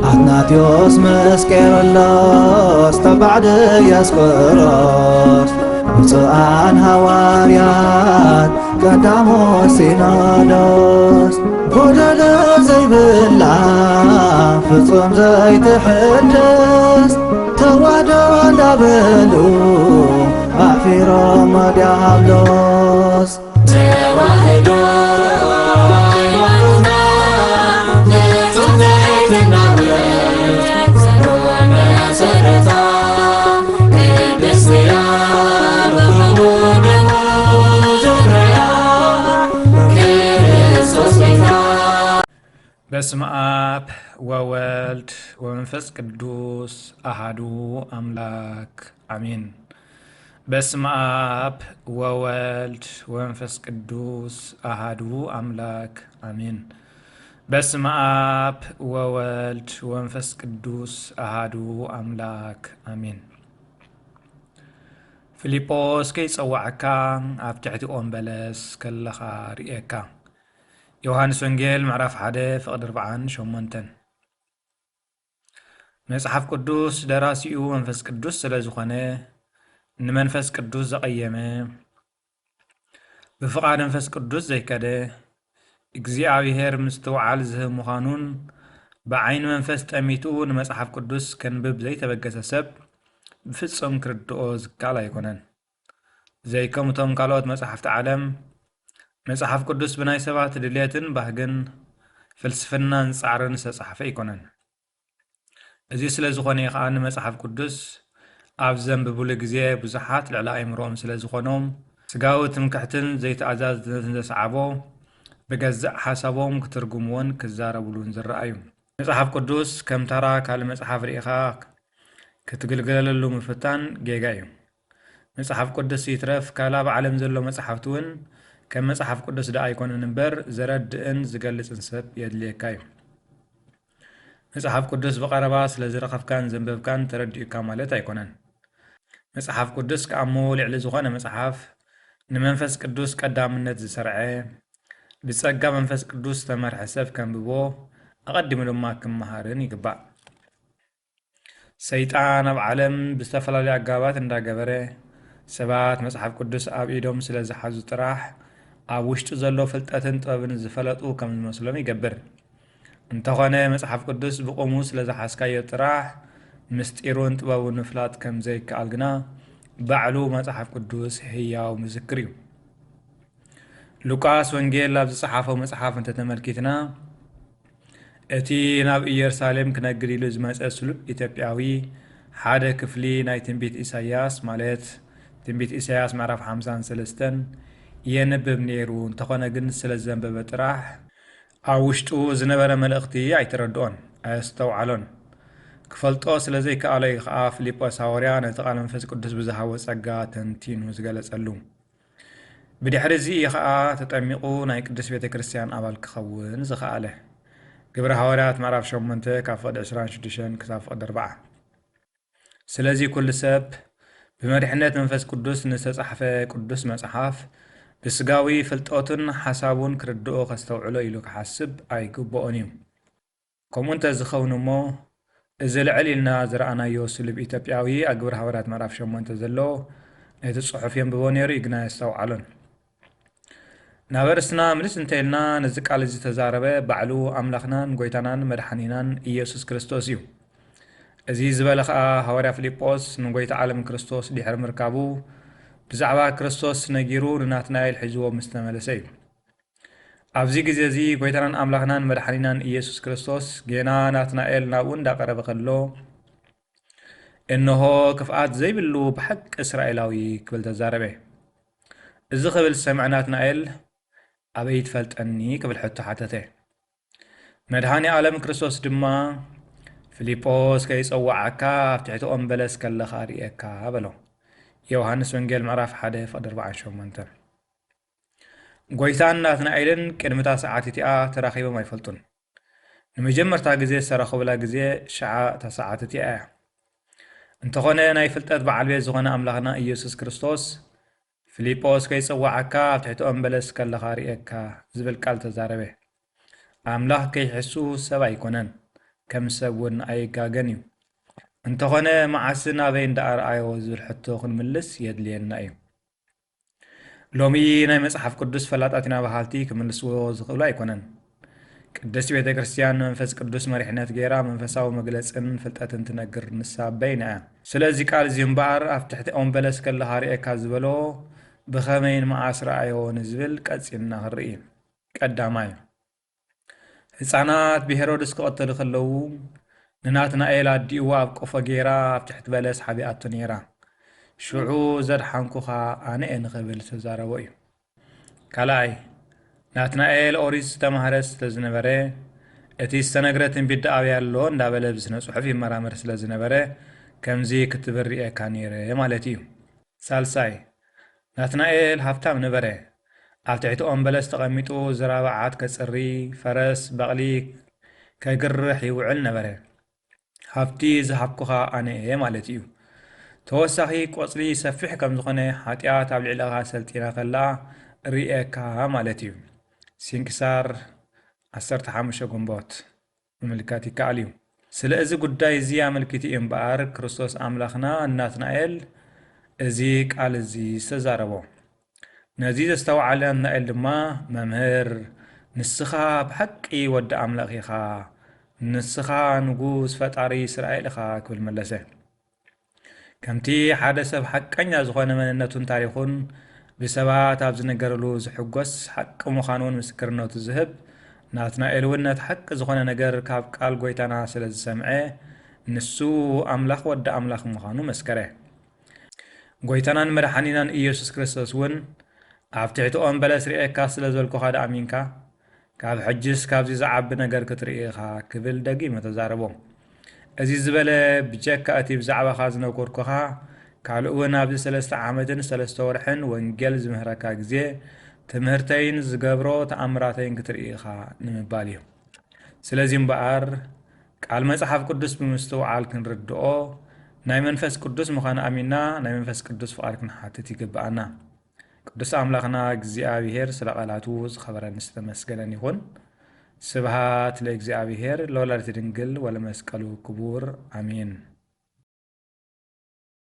ኣትናቴዎስ ምስ ቄርሎስ ተባዕ ድያስቆሮስ፣ ብፁዓን ሃዋርያት ቀዳሞት ሲኖዶስ፣ ጎደሎ ዘይብላ ፍጹም ዘይትሕደስ፣ ተዋህዶ እንዳበሉ ኣሕፊሮም ዲያብሎስ። ተዋህዶ ሃይማኖትና ንጹህ ትሕትና እምነት መሰረታ፣ ቅድስት እያ ብኽቡር ደሙ ዙርያ ክርስቶስ ጌታ። በስመ አብ ወወልድ ወመንፈስ ቅዱስ አሃዱ አምላክ አሜን። በስመ አብ ወወልድ ወመንፈስ ቅዱስ አሃዱ አምላክ አሜን። በስመ አብ ወወልድ ወመንፈስ ቅዱስ አሃዱ አምላክ አሜን። ፊልጶስ ከይጸዋዓካ ኣብ ትሕቲ ኦም በለስ ከለኻ ርእየካ። ዮሃንስ ወንጌል ምዕራፍ ሓደ ፍቕዲ ኣርብዓን ሸሞንተን። መጽሓፍ ቅዱስ ደራሲኡ መንፈስ ቅዱስ ስለ ዝኾነ፣ ንመንፈስ ቅዱስ ዘቐየመ፣ ብፍቓድ መንፈስ ቅዱስ ዘይከደ፣ እግዚኣብሔር ምስትውዓል ዝህብ ምዃኑን ብዓይኒ መንፈስ ጠሚቱ ንመጽሓፍ ቅዱስ ከንብብ ዘይተበገሰ ሰብ ብፍጹም ክርድኦ ዝከኣል ኣይኮነን። ዘይከምቶም ካልኦት መጻሕፍቲ ዓለም፣ መጽሓፍ ቅዱስ ብናይ ሰባት ድልየትን ባህግን ፍልስፍናን ጻዕርን ዝተጻሕፈ ኣይኮነን። እዚ ስለ ዝኾነ እዩ ኸኣ ንመጽሓፍ ቅዱስ ኣብ ዘንብብሉ ግዜ ብዙሓት ልዕሊ ኣእምሮኦም ስለ ዝኾኖም፣ ስጋዊ ትምክሕትን ዘይተኣዛዝነትን ዘስዓቦ፣ ብገዛእ ሓሳቦም ክትርጉምዎን ክዛረብሉን ዝረኣዩ። መጽሓፍ ቅዱስ ከም ተራ ካልእ መጽሓፍ ርኢኻ ክትግልገለሉ ምፍታን ጌጋ እዩ። መጽሓፍ ቅዱስ ይትረፍ ካልእ ኣብ ዓለም ዘሎ መጽሓፍቲ እውን ከም መጽሓፍ ቅዱስ ደኣ ኣይኮነን እምበር ዘረድእን ዝገልጽን ሰብ የድልየካ እዩ። መጽሓፍ ቅዱስ ብቐረባ ስለ ዝረኸብካን ዘንበብካን ተረዲኡካ ማለት ኣይኮነን። መጽሓፍ ቅዱስ ከኣ እሞ ልዕሊ ዝኾነ መጽሓፍ ንመንፈስ ቅዱስ ቀዳምነት ዝሰርዐ፣ ብጸጋ መንፈስ ቅዱስ ዝተመርሐ ሰብ ከንብቦ፣ ኣቐዲሙ ድማ ክመሃርን ይግባእ። ሰይጣን ኣብ ዓለም ብዝተፈላለዩ ኣገባባት እንዳገበረ፣ ሰባት መጽሓፍ ቅዱስ ኣብ ኢዶም ስለ ዝሓዙ ጥራሕ፣ ኣብ ውሽጡ ዘሎ ፍልጠትን ጥበብን ዝፈለጡ ከም ዝመስሎም ይገብር። እንተኾነ፣ መጽሓፍ ቅዱስ ብቑሙ ስለ ዝሓዝካዮ ጥራሕ፣ ምስጢሩን ጥበቡን ምፍላጥ ከም ዘይከኣል ግና፣ ባዕሉ መጽሓፍ ቅዱስ ህያው ምስክር እዩ። ሉቃስ ወንጌል ኣብ ዝጸሓፎ መጽሓፍ እንተተመልኪትና፣ እቲ ናብ ኢየሩሳሌም ክነግድ ኢሉ ዝመጸ ስሉብ ኢትዮጵያዊ ሓደ ክፍሊ ናይ ትንቢት ኢሳይያስ፣ ማለት ትንቢት ኢሳይያስ ምዕራፍ ሓምሳን ሰለስተን የንብብ ነይሩ። እንተኾነ ግን ስለ ዘንበበ ጥራሕ ኣብ ውሽጡ ዝነበረ መልእኽቲ ኣይተረድኦን፣ ኣየስተውዓሎን። ክፈልጦ ስለ ዘይከኣሎ እዩ ኸኣ ፊልጶስ ሃዋርያ ነቲ ቃል መንፈስ ቅዱስ ብዝሃቦ ጸጋ ተንቲኑ ዝገለጸሉ። ብድሕሪ እዚ እዩ ኸኣ ተጠሚቑ ናይ ቅድስት ቤተ ክርስቲያን ኣባል ክኸውን ዝኸኣለ። ግብረ ሃዋርያት ምዕራፍ ሸሞንተ ካብ ፍቕዲ ዕስራን ሽዱሽተን ክሳብ ፍቕዲ ኣርብዓ። ስለዚ ኩሉ ሰብ ብመሪሕነት መንፈስ ቅዱስ ንዝተጻሕፈ ቅዱስ መጽሓፍ ብስጋዊ ፍልጠቱን ሓሳቡን ክርድኦ ከስተውዕሎ ኢሉ ክሓስብ ኣይግብኦን እዩ። ከምኡ እንተ ዝኸውን እሞ፣ እዚ ልዕል ኢልና ዝረኣናዮ ስሉብ ኢትዮጵያዊ ኣብ ግብረ ሃዋርያት ምዕራፍ ሸሞንተ ዘሎ ነቲ ጽሑፍ የንብቦ ነይሩ እዩ፣ ግና ኣየስተውዓሎን። ናብ ኣርእስትና ምልስ እንተ ኢልና፣ ነዚ ቃል እዚ ዝተዛረበ ባዕሉ ኣምላኽናን ጐይታናን መድሓኒናን ኢየሱስ ክርስቶስ እዩ። እዚ ዝበለ ኸኣ ሃዋርያ ፊልጶስ ንጐይታ ዓለም ክርስቶስ ድሕሪ ምርካቡ፣ ብዛዕባ ክርስቶስ ነጊሩ ንናትናኤል ሒዝዎ ምስ ተመለሰ እዩ። ኣብዚ ግዜ እዚ ጐይታናን ኣምላኽናን መድሓኒናን ኢየሱስ ክርስቶስ ጌና ናትናኤል ናብኡ እንዳቐረበ ኸሎ፣ "እንሆ ክፍኣት ዘይብሉ ብሓቂ እስራኤላዊ" ክብል ተዛረበ። እዚ ክብል ዝሰምዐ ናትናኤል፣ "ኣበይ ትፈልጠኒ?" ክብል ሕቶ ሓተተ። መድሃኔ ዓለም ክርስቶስ ድማ፣ "ፊልጶስ ከይጸውዓካ ኣብ ትሕቲ ኦም በለስ ከለኻ ርእየካ" በሎ። ዮሃንስ ወንጌል ምዕራፍ ሓደ ፍቕዲ ኣርብዓን ሸሞንተን። ጐይታን ናትናኤልን ቅድሚ እታ ሰዓት እቲኣ ተራኺቦም ኣይፈልጡን። ንመጀመርታ ግዜ ዝተራኸቡላ ግዜ ሽዓ እታ ሰዓት እቲኣ እያ። እንተኾነ ናይ ፍልጠት በዓል ቤት ዝኾነ ኣምላኽና ኢየሱስ ክርስቶስ፣ "ፊልጶስ ከይጸውዓካ ኣብ ትሕቲ ኦም በለስ ከለኻ ርእየካ" ዝብል ቃል ተዛረበ። ኣምላኽ ከይሕሱ ሰብ ኣይኮነን። ከም ሰብ እውን ኣይጋገን እዩ። እንተኾነ፣ መዓስን ኣበይን ደኣ ረኣዮ ዝብል ሕቶ ክንምልስ የድልየና እዩ። ሎሚ ናይ መጽሓፍ ቅዱስ ፈላጣት ኢና በሃልቲ ክምልስዎ ዝኽእሉ ኣይኮነን። ቅድስቲ ቤተ ክርስቲያን ንመንፈስ ቅዱስ መሪሕነት ገይራ መንፈሳዊ መግለጽን ፍልጠትን ትነግር ንሳ በይና እያ። ስለዚ ቃል እዚ እምበኣር ኣብ ትሕቲ ኦም በለስ ከለኻ ርእየካ ዝበሎ ብኸመይን መዓስ ረኣዮ ንዝብል ቀጺልና ክንርኢ። ቀዳማይ፣ ህጻናት ብሄሮድስ ክቐተሉ ከለዉ ንናትናኤል ኣዲእዋ ኣብ ቆፎ ገይራ ኣብ ትሕቲ በለስ ሓቢኣቶ ነይራ። ሽዑ ዘድሓንኩኻ ኣነ እየ ንኽብል ዝተዛረቦ እዩ። ካልኣይ፣ ናትናኤል ኦሪት ዝተማህረ ስለ ዝነበረ፣ እቲ ዝተነግረ ትንቢት ደኣ ኣበይ ኣሎ እንዳበለ ብስነ ጽሑፍ ይመራመር ስለ ዝነበረ፣ ከምዚ ክትብል ርእየካ ነይረ ማለት እዩ። ሳልሳይ፣ ናትናኤል ሃብታም ነበረ። ኣብ ትሕቲ ኦም በለስ ተቐሚጡ ዝራብዓት ከጽሪ፣ ፈረስ፣ በቕሊ ከግርሕ ይውዕል ነበረ። ሃብቲ ዝሃብኩኻ ኣነ እየ ማለት እዩ። ተወሳኺ ቆጽሊ ሰፊሕ ከም ዝኾነ ሓጢኣት ኣብ ልዕለኻ ሰልጢና ከላ ርእየካ ማለት እዩ። ሲንክሳር ዓሰርተ ሓሙሽተ ግንቦት ምምልካት ይከኣል እዩ። ስለ እዚ ጉዳይ እዚ ኣመልኪቱ እዩ እምበኣር ክርስቶስ ኣምላኽና ንናትናኤል እዚ ቃል እዚ ዝተዛረቦ። ነዚ ዘስተውዓለ ናትናኤል ድማ፣ "መምህር፣ ንስኻ ብሓቂ ወዲ ኣምላኽ ኢኻ፣ ንስኻ ንጉስ ፈጣሪ እስራኤል ኢኻ" ክብል መለሰ። ከምቲ ሓደ ሰብ ሓቀኛ ዝኾነ መንነቱን ታሪኹን ብሰባት ኣብ ዝነገረሉ ዝሕጎስ ሓቂ ምዃኑ እውን ምስክርነቱ ዝህብ፣ ናትናኤል እውን ነቲ ሓቂ ዝኾነ ነገር ካብ ቃል ጎይታና ስለ ዝሰምዐ፣ ንሱ ኣምላኽ ወዲ ኣምላኽ ምዃኑ መስከረ። ጎይታናን መድሓኒናን ኢየሱስ ክርስቶስ እውን፣ "ኣብ ትሕቲ ኦም በለስ ርእየካ ስለ ዝበልኩኻ ደኣ ኣሚንካ? ካብ ሕጅስ ካብዚ ዝዓቢ ነገር ክትርኢ ኢኻ" ክብል ደጊሙ ተዛረቦ። እዚ ዝበለ፣ ብጀካ እቲ ብዛዕባኻ ዝነገርኩኻ፣ ካልእ እውን ኣብዚ ሰለስተ ዓመትን ሰለስተ ወርሕን ወንጌል ዝምህረካ ግዜ፣ ትምህርተይን ዝገብሮ ተኣምራተይን ክትርኢ ኢኻ ንምባል እዩ። ስለዚ እምበኣር፣ ቃል መጽሓፍ ቅዱስ ብምስትውዓል ክንርድኦ፣ ናይ መንፈስ ቅዱስ ምዃኑ ኣሚንና ናይ መንፈስ ቅዱስ ፍቓድ ክንሓትት ይግብኣና። ቅዱስ ኣምላኽና እግዚኣብሔር ስለ ቃላቱ ዝኸበረን ዝተመስገነን ይኹን። ስብሃት ለእግዚኣብሔር ለወላዲተ ድንግል ወለመስቀሉ ክቡር፣ ኣሜን።